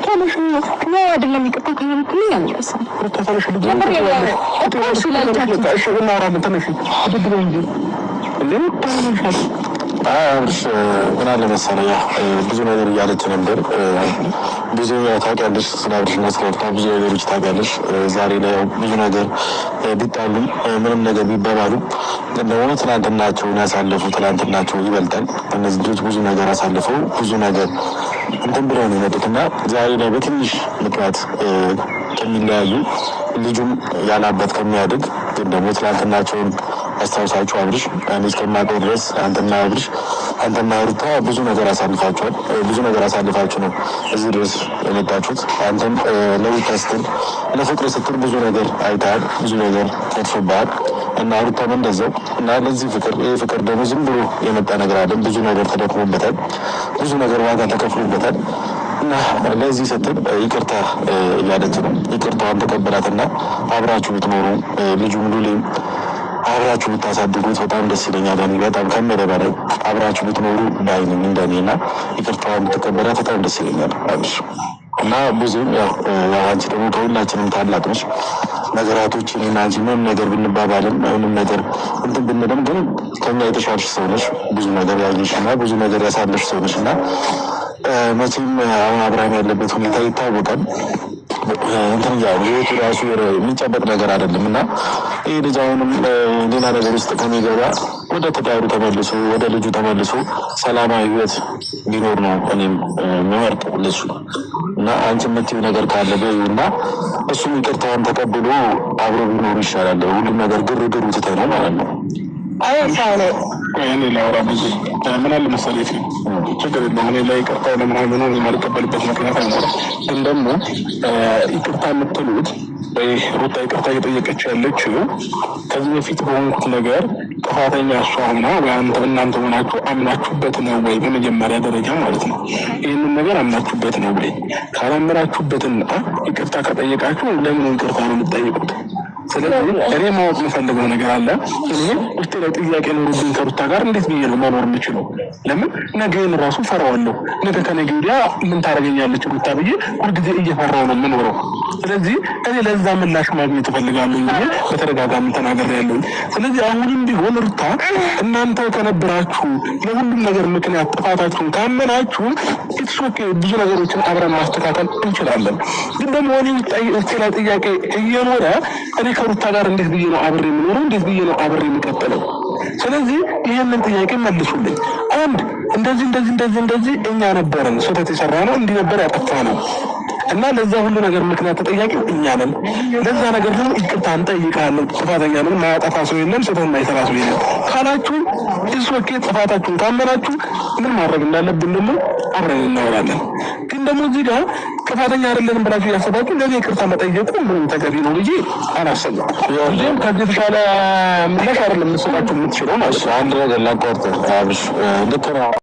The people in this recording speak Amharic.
ተነሽ። ነው አይደለም? ይቅርታ ካላልኩልኝ አልመለስም። ሩታ ተነሽ፣ ልጅ እሺ፣ እናወራለን። ተነሽ፣ ብድግ በይ እንጂ እንዴ ተነሽ። አብርሽ ምን አለ መሰለህ፣ ያው ብዙ ነገር እያለች ነበር። ብዙ ታውቂያለሽ፣ ስለ አብርሽና ስለ ሩታ ብዙ ነገሮች ታውቂያለሽ። ዛሬ ላይ ያው ብዙ ነገር ቢጣሉም ምንም ነገር ቢባባሉም ግን ደግሞ ትናንትናቸውን ያሳለፉ ትናንትናቸው ይበልጣል። እነዚህ ልጆች ብዙ ነገር አሳልፈው ብዙ ነገር እንትን ብለው ነው የመጡት እና ዛሬ ላይ በትንሽ ምክንያት ከሚለያዩ፣ ልጁም ያላባት ከሚያድግ፣ ግን ደግሞ ትናንትናቸውን አስታውሳችሁ አብርሽ፣ እኔ እስከማውቀው ድረስ አንተና አብርሽ፣ አንተና ሩታ ብዙ ነገር አሳልፋችኋል። ብዙ ነገር አሳልፋችሁ ነው እዚህ ድረስ የመጣችሁት። አንተም ለሩታ ስትል፣ ለፍቅር ስትል ብዙ ነገር አይተሃል፣ ብዙ ነገር ተጥፎብሃል እና ሩታም እንደዛው። እና ለዚህ ፍቅር፣ ይህ ፍቅር ደግሞ ዝም ብሎ የመጣ ነገር አለን። ብዙ ነገር ተደክሞበታል፣ ብዙ ነገር ዋጋ ተከፍሎበታል። እና ለዚህ ስትል ይቅርታ እያለች ነው። ይቅርታዋን ተቀበላትና አብራችሁ ብትኖሩ፣ ልጁም ሉሌም አብራችሁ ብታሳድጉት በጣም ደስ ይለኛል። እኔ በጣም ከምልህ በላይ አብራችሁ ብትኖሩ ባይ ነኝ እንደኔ። እና ይቅርታዋን ብትቀበላት በጣም ደስ ይለኛል አብርሽ። እና ብዙም ያው አንቺ ደግሞ ከሁላችንም ታላቅ ነሽ። ነገራቶችን እና አንቺ ምንም ነገር ብንባባልም ምንም ነገር እንትን ብንልም ግን ከኛ የተሻልሽ ሰው ነሽ። ብዙ ነገር ያየሽ እና ብዙ ነገር ያሳለፍሽ ሰው ነሽ። እና መቼም አሁን አብርሃም ያለበት ሁኔታ ይታወቃል። እንትን ያው ህይወቱ ራሱ የሚጨበጥ ነገር አይደለም። እና ይህ ልጅ አሁንም ሌላ ነገር ውስጥ ከሚገባ ወደ ትዳሩ ተመልሶ፣ ወደ ልጁ ተመልሶ ሰላማዊ ህይወት ቢኖር ነው እኔም የምመርጠው ለሱ። እና አንቺ የምትይው ነገር ካለ በይው እና እሱም ይቅርታዋን ተቀብሎ አብሮ ቢኖሩ ይሻላል። ሁሉም ነገር ግርግሩ ትተህ ነው ማለት ነው። እኔ ላውራ። ብዙ ምን አለ መሰለህ፣ ችግር የለውም። እኔ ላይ ይቅርታ ለምናምን የማልቀበልበት ምክንያት አይኖርም። ግን ደግሞ ይቅርታ የምትሉት ወይ ሩታ ይቅርታ እየጠየቀች ያለችው ከዚህ በፊት በሆንኩት ነገር ጥፋተኛ እሷ ሆና ወይ አንተ እናንተ ሆናችሁ አምናችሁበት ነው ወይ? በመጀመሪያ ደረጃ ማለት ነው። ይህንን ነገር አምናችሁበት ነው ወይ? ካላመናችሁበትና ይቅርታ ከጠየቃችሁ ለምን ይቅርታ ነው የምትጠይቁት? ስለዚህ እኔ ማወቅ የምፈልገው ነገር አለ። እኔ ውስጤ ላይ ጥያቄ ኖሮብኝ ከሩታ ጋር እንዴት ብዬ ነው መኖር የምችለው? ለምን ነገን ራሱ ፈራዋለሁ። ነገ ከነገ ወዲያ ምን ታደርገኛለች ሩታ ብዬ ሁልጊዜ እየፈራው ነው የምኖረው። ስለዚህ እኔ ለዛ ምላሽ ማግኘት እፈልጋለሁ ብዬ በተደጋጋሚ ተናግሬያለሁኝ። ስለዚህ አሁንም ቢሆን ሩታ፣ እናንተ ከነበራችሁ ለሁሉም ነገር ምክንያት ጥፋታችሁን ካመናችሁ it's okay፣ ብዙ ነገሮችን አብረን ማስተካከል እንችላለን። ግን ደግሞ እኔ ውስጤ ላይ ጥያቄ እየኖረ እኔ ከሩታ ጋር እንዴት ብዬ ነው አብሬ የምኖረው? እንዴት ብዬ ነው አብሬ የምቀጥለው? ስለዚህ ይህንን ጥያቄ መልሱልኝ። አንድ እንደዚህ እንደዚህ እንደዚህ እንደዚህ እኛ ነበርን ስህተት የሰራ ነው፣ እንዲህ ነበር ያጠፋ ነው እና ለዛ ሁሉ ነገር ምክንያት ተጠያቂው እኛ ነን። ለዛ ነገር ደግሞ ይቅርታ እንጠይቃለን። ጥፋተኛ ነን። ማያጠፋ ሰው የለም፣ ስህተት የማይሰራ ሰው የለም ካላችሁ it's okay። ጥፋታችሁን ካመናችሁ ምን ማድረግ እንዳለብን ደግሞ አብረን እናወራለን። ግን ደግሞ እዚህ ጋር ጥፋተኛ አይደለንም ብላችሁ እያሰባችሁ ለዚህ ይቅርታ መጠየቁ ምንም ተገቢ ነው ብዬ አላሰብም። ጊዜም ከዚህ የተሻለ ምላሽ አይደለም የምትሰጣችሁ የምትችለው ማለት ነው። አንድ ነገር ላቋርጥ አብርሽ፣ ልክ ነው።